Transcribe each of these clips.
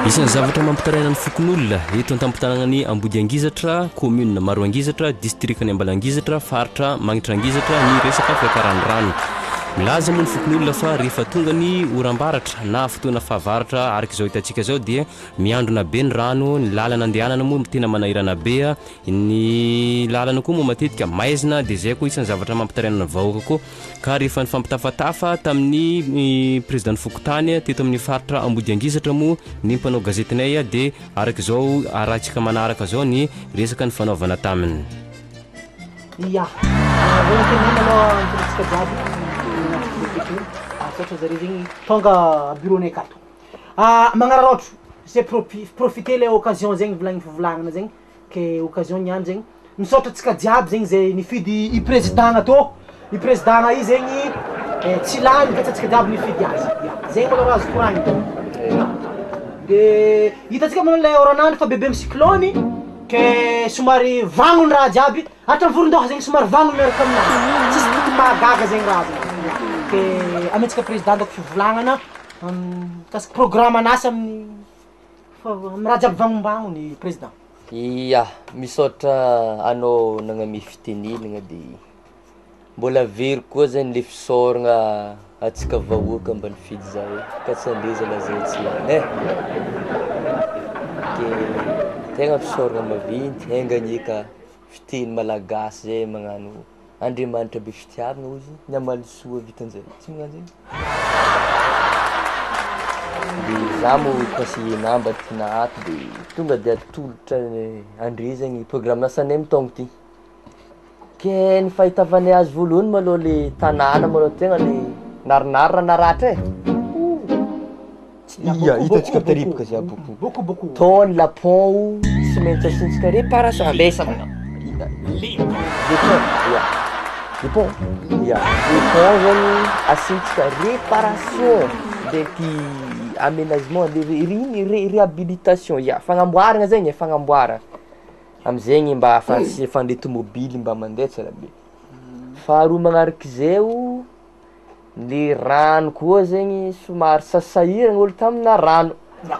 Isan'ny zavatra mampitaraina ny fokonolona eto an-tampon-tanànan'i Ambodiangizatra, kaominina Maroangizatra, distrikan'i Ambalangizatra, faritra Magnitrangizatra ny resaka fiakaran'ny rano. Milaza moa ny fokonolona fa rehefa tonga ny oram-baratra na fotoana fahavaratra araka izao hitantsika izao dia miandrona be ny rano, ny lalana andehanana moa tena manahirana be, ny lalana koa moa matetika maizina dia izay koa isan'ny zavatra mampitaraina ny vahoaka koa. Ka rehefa nifampitafatafa tamin'ny prezidan'ny fokontany teto amin'ny faritra Ambodiangizatra moa ny mpanao gazetinay dia araka izao arahantsika manaraka izao ny resaka nifanaovana taminy. Ia, voalohany tenenina aloha antsika jiaby nanatrika teto, misaotra zareo zegny tonga bureau-nay akato. Magnararaotro, c'est propi- profiter le occasion zegny volagniny fivolagnana zegny ke occasion niany zegny, misaotra antsika jiaby zegny zay nifidy i président-gna tô, i président-gna i zegny tsy lany fa tsy antsika jiaby nifidy azy, ya zegny malôha raha azo koragnina, de hitantsika moa le oran'andro fa bebe amy cyclone ke somary vagnony raha jiaby, hatramy voron-dôha zegny somary vagnony miaraka aminazy, tsisy tokony mahagaga zegny raha zegny, ya ke amentsika président dônko fivolagnana mikasiky programme-anasy amin'ny fa amy raha jiaby vagnombagnony président. Ya, misaotra anao nagname fitenenana de mbola averiko koa zany le fisaoragna antsika vahoaka mba nifidy zahay ka tsy andeha zalahy zahay tsy lany e, de tegna fisaoragna maventy enga anie ka fiteny malagasy zay magnano Andriamanitra be fitiavagna hozy ny hamaly soa vitan-jare, tsy magnano zegny? De za moa conseiller namba ty ato de tonga de atolotra andre zegny programme asanay amy taogno ty, ke ny fahitavanay azy voalohany malôha le tanàna malôha tegna le narinary raha naratra e, Ia, hitantsika tariboka zay beaucoup. Beaucoup beaucoup. Tao ny la pont tsy maintsy asiantsika réparation ambesa mana. Le pont, ia. Le pont, ia. Le pont zany asiantsika réparation ndraiky aménagement le ré- ino ré- réhabilitation, ia, fagnamboaragna zegny e, fagnamboaragna. Am'zegny mba ahafahantsika ahafahan'le tômôbily mba mandeha tsara be. Faharoa magnarak'izay o, Le rano koa zegny somary sasahiragna olo tamina rano, ya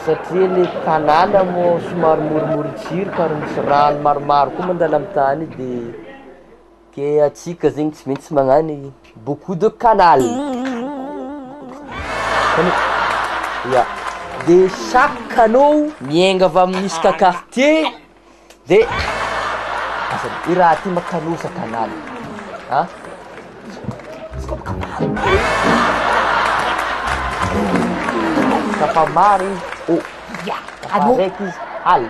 satria le tanàna moa somary moromorotsiraka ary misy rano maromaro koa mandalo amy tany de ke atsika zegny tsy maintsy magnano beaucoup de canal, ya de chaque canaux miainga avy amin'ny isaka quartier De asa i raha ty ma canaux sa canal a? Ka fa maro izy ô, ka fa araiky izy al,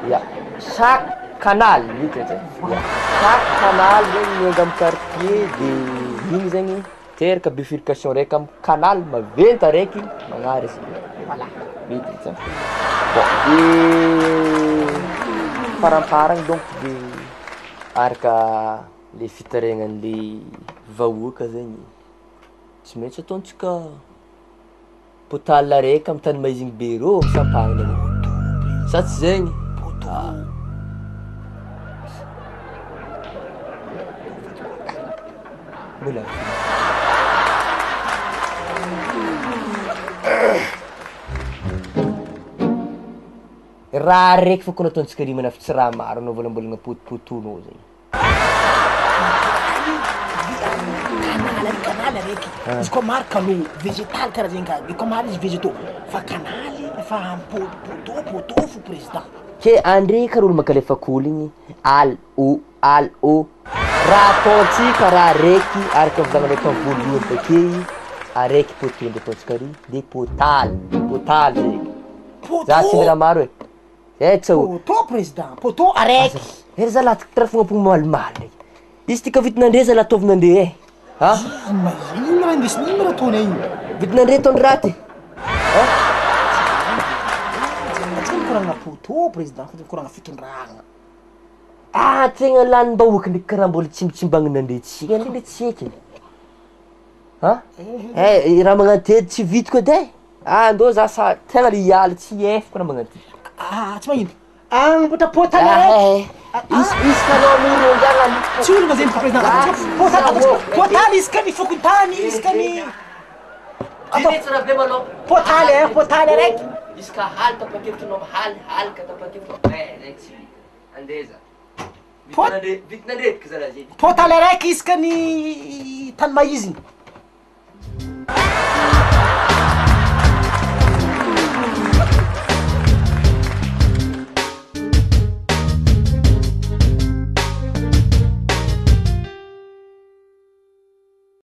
ya chaque canal mety zay, chaque canal zegny miainga amy quartier de igny zegny Teraka bifurcation raiky amy canal maventy araiky magnary izy, voilà, mety zany, bon de faramparany donc de araka le fitarainan'le vahoaka zegny tsy maintsy ataontsika Potal araiky amy tany maizigny be rô sampagna rô, sa tsy zegny? Mbola Raha araiky fô kô nataontsika rimana fa tsy raha maro anao vôlambolagna pôtipôtonao zegny. Canal ary canal araiky izy koa maro canaux végétal karaha zegny ka, io koa maro izy végétaux fa canal efa ampô- poteau poteau fo président. Ke andre kara olo mankalefa kôly igny al o al o raha ataontsika raha araiky araka volagnanao tamy voalohany take igny araiky poteau ndray ataontsika ary de potal potal zegny za tsy mila maro e. Eh tsao. Poteau président, poteau araiky. Eh ry zalahy ty raha fognampogno malimaly. Izy ty ka vitinandre zalahy ataovinandre eh. Ha? Ino ino raha indesiny ino raha ataonay io? Vitinandre ataony raty. Ha? Antsika mikoragna poteau président fa tsy mikoragna fitondragna. Ah tegna lanim-bahoaka ndraiky karaha mbola tsimbotsimbagnanandre tsy anie le tsy eky e. Ha? Eh raha magnanteny tsy vitako edy e. Ah ndô za sa tegna le hiala tsy hiefiko raha magnano ty. Ah tsy magnino. Agnamboatra potal araiky. Isy isaka anao amoron-drano any. Tsy olana zegny président. Potal potal isaka ny fokontany isaka ny. Atao Dimy tsara be malôha. Potaly e, potaly araiky. Izy ka haly tapa-kevitra anao haly, haly ka tapa-kevitra eh zay tsy vita. Andeha za. Pot- Vitinandre vitinandrebiky zalahy zay. Potaly araiky isaka ny tany maizigny.